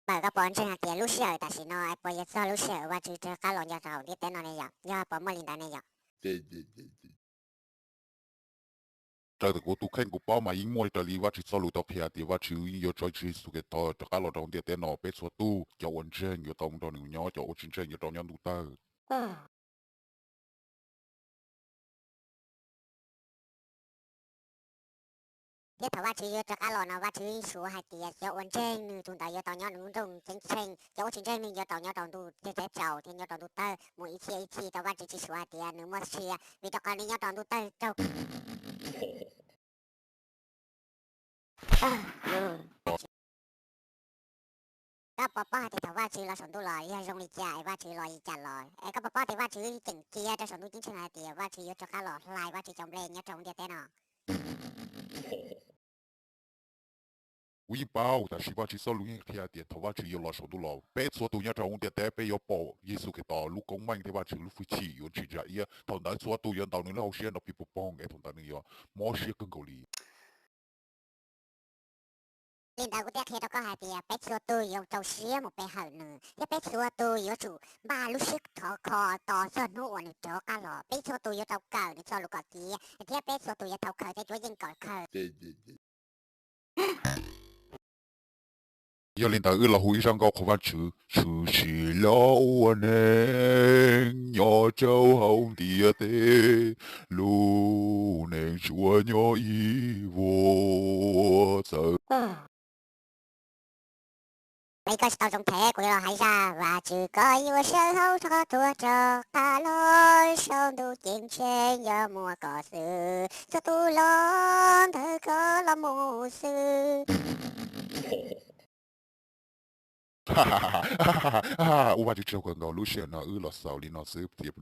Pawg, koj puas ntseeg hais tias lub sij hawm tam sim no es puas yog txog lub sij hawm Vajtswv rov qab los nyob rau hauv ntiaj teb no ne yom? Yog puas muaj li ntawd ne yom? Raws ntawm kuv tus kheej kuv paub mas yeej muaj raws li Vajtswv txoj lus tau qhia tias Vajtswv yeej yuav tso Yexus Khetos rov qab los rau hauv ntiaj teb no, peb txhua tus cov uas ntseeg yuav tau mus nrog nws nyob, cov uas tsis ntseeg yuav rau nyob ntuj tawg. Thiab thaum Vajtswv yuav rov qab los no Vajtswv yeej suav hais tias cov uas ntseeg nws tus ntawd yuav tau nyob nws lub nroog ceeb tsheej, cov uas tsis ntseeg nws yuav tau nyob rau ntuj teb tsaus thiab nyob rau ntuj tawg mus ib txhiab ib txhis. Tau Vajtswv tsis suav hais tias nws muaj sia, vim rau qhov nws nyob rau ntuj tawg raug. Koj puas paub hais tias thaum Vajtswv los saum ntuj los yog zoo li cas es Vajtswv los li cas los? Es koj puas paub tias Vajtswv ceem cia rau saum ntuj ceeb tsheej hais tias Vajtswv yuav rov qab los hlais Vajtswv cov nplej nyob rau hauv ntiaj teb no? Kuv yeej paub, tab sis Vajtswv txoj lus yeej qhia tias thaum Vajtswv yuav los saum ntuj los, peb txhua tus nyob rau hauv ntiaj teb peb yuav pom Yexus Khetos lub koob meej thiab Vajtswv lub hwj chim yuav ntsim ntsa iab. Thaum ntawd txhua tus yuav ntaus nws lub hauv siab nrov pis pog pog es thaum ntawd nws yuav mob siab kawg nkaus li. Li ntawd kuv thiaj qhia rau koj hais tias peb txhua tus yuav rau siab mus pe hawm nws, thiab peb txhua tus yuav tsum npaj lub siab thov kho tos txog hnub uas nws rov qab los. Peb txhua tus yuav tau kawm nws txoj lus kom tiav, thiab peb txhua tus yuav tau khaws tej cuab yeej kom khaws. Yog li ntawd wb los hu ib zaj nkauj qhuas Vajtswv: Tshwm sim los ua neeg nyob rau hauv ntiaj teb, lub neej tsuas nyob ib vuag txawm. Li koj tsis tau zoo thiab kuv yuav los hais zaj: Vajtswv, koj yuav sawv hauv qhov tuag rov qab los saum ntuj ceeb tsheej, yuav muaj koj xwb, txhua tus los ntawm koj los mus xwb. Ua Vajtswv tsaug kawg nkaus, lub sij hawm no wb los xaus li no xwb tiag.